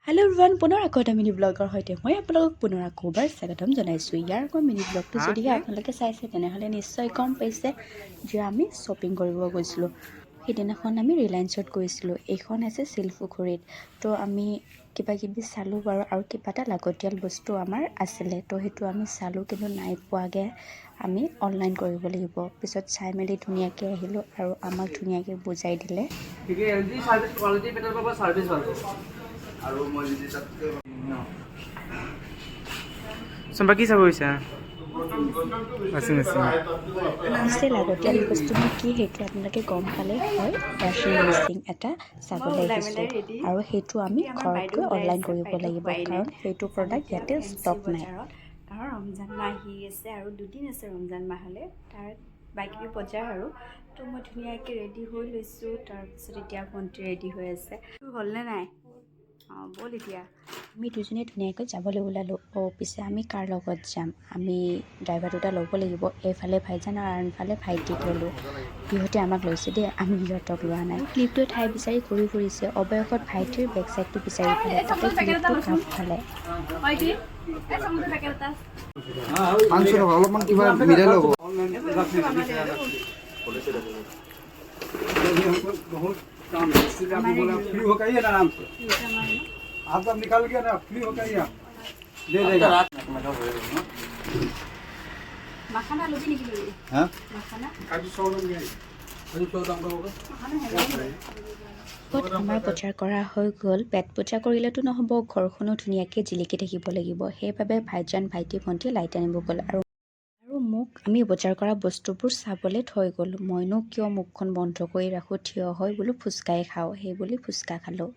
Hello' everyone, পুনৰ আকৌ এটা মিনি ব্লগৰ সৈতে মই আপোনালোকক পুনৰ আকৌ এবাৰ স্বাগতম জনাইছোঁ। ইয়াৰ আগৰ মিনি ব্লগটো যদিহে আপোনালোকে চাইছে, তেনেহ'লে নিশ্চয় গম পাইছে যে আমি শ্বপিং কৰিব গৈছিলোঁ। সেইদিনাখন আমি ৰিলায়েন্সত গৈছিলোঁ। এইখন আছে শিলপুখুৰীত। তো আমি কিবা কিবি চালোঁ বাৰু আৰু কিবা এটা লাগতিয়াল বস্তু আমাৰ আছিলে, তো সেইটো আমি চালোঁ, কিন্তু নাই পোৱাগৈ। আমি অনলাইন কৰিব লাগিব। পিছত চাই মেলি ধুনীয়াকৈ আহিলোঁ আৰু আমাক ধুনীয়াকৈ বুজাই দিলে। ঠিকে, এলজি চাৰ্ভিচ কোৱালিটি বেটাৰ পাব, চাৰ্ভিচ ভাল পাব। আৰু মই যদি তাতকৈ ন চম্পা, কি চাব গৈছা? ৱাশ্বিং মেচিন। পিছে লাগতিয়াল বস্তুনো কি, সেইটো আপোনালোকে গম পালে হয়। ৱাশ্বিং মেচিন এটা চাবলৈ আহিছোঁ আৰু সেইটো আমি ঘৰত গৈ অনলাইন কৰিব লাগিব, কাৰণ সেইটো প্ৰডাক্ট ইয়াতে ষ্টক নাই। কাৰণ ৰমজান মাহ আহি আছে আৰু 2 দিন আছে ৰমজান মাহলৈ, তাৰ কিবা কিবি বজাৰ আৰু। তো মই ধুনীয়াকৈ ৰেডি হৈ লৈছোঁ। তাৰপিছত এতিয়া ভণ্টি ৰেডি হৈ আছে। তোৰ হ'লনে নাই? অঁ, ব'ল এতিয়া। আমি দুজনীয়ে ধুনীয়াকৈ যাবলৈ ওলালোঁ। অঁ, পিছে আমি কাৰ লগত যাম? আমি ড্ৰাইভাৰ দুটা ল'ব লাগিব। এইফালে ভাইজান আৰু আনফালে ভাইটিক ল'লোঁ। সিহঁতে আমাক লৈছে দেই, আমি সিহঁতক লোৱা নাই। ক্লিপটোৱে ঠাই বিচাৰি ঘূৰি ফুৰিছে। অৱশেষত ভাইটিৰ বেক চাইডটো বিচাৰি পালে। তাতে ক্লিপটো কাপ খালে। পেকেট এটা। 500 টকা অলপমান কিবা মিলাই ল'ব। बहुत काम है, इसलिए आपने बोला फ्री होकर आइए ना आराम से। आप सब निकाल गया ना, फ्री होकर आइए आप, दे देगा। মাখানা ল'বি নেকি, ল'বি? হা? মাখানা। काजू 100 दाम गया, काजू 100 दाम का होगा। মাখানা হেৰি। ক'ত আমাৰ বজাৰ কৰা হৈ গ'ল। পেট পূজা কৰিলেতো নহ'ব, ঘৰখনো ধুনীয়াকৈ জিলিকি থাকিব লাগিব। সেইবাবে ভাইজান, ভাইটি, ভণ্টি লাইট আনিব গ'ল আৰু মোক আমি বজাৰ কৰা বস্তুবোৰ চাবলৈ থৈ গ'ল। মইনো কিয় মুখখন বন্ধ কৰি ৰাখোঁ থিয় হৈ? বোলো ফুচকাই খাওঁ, সেই বুলি ফুচকা খালোঁ।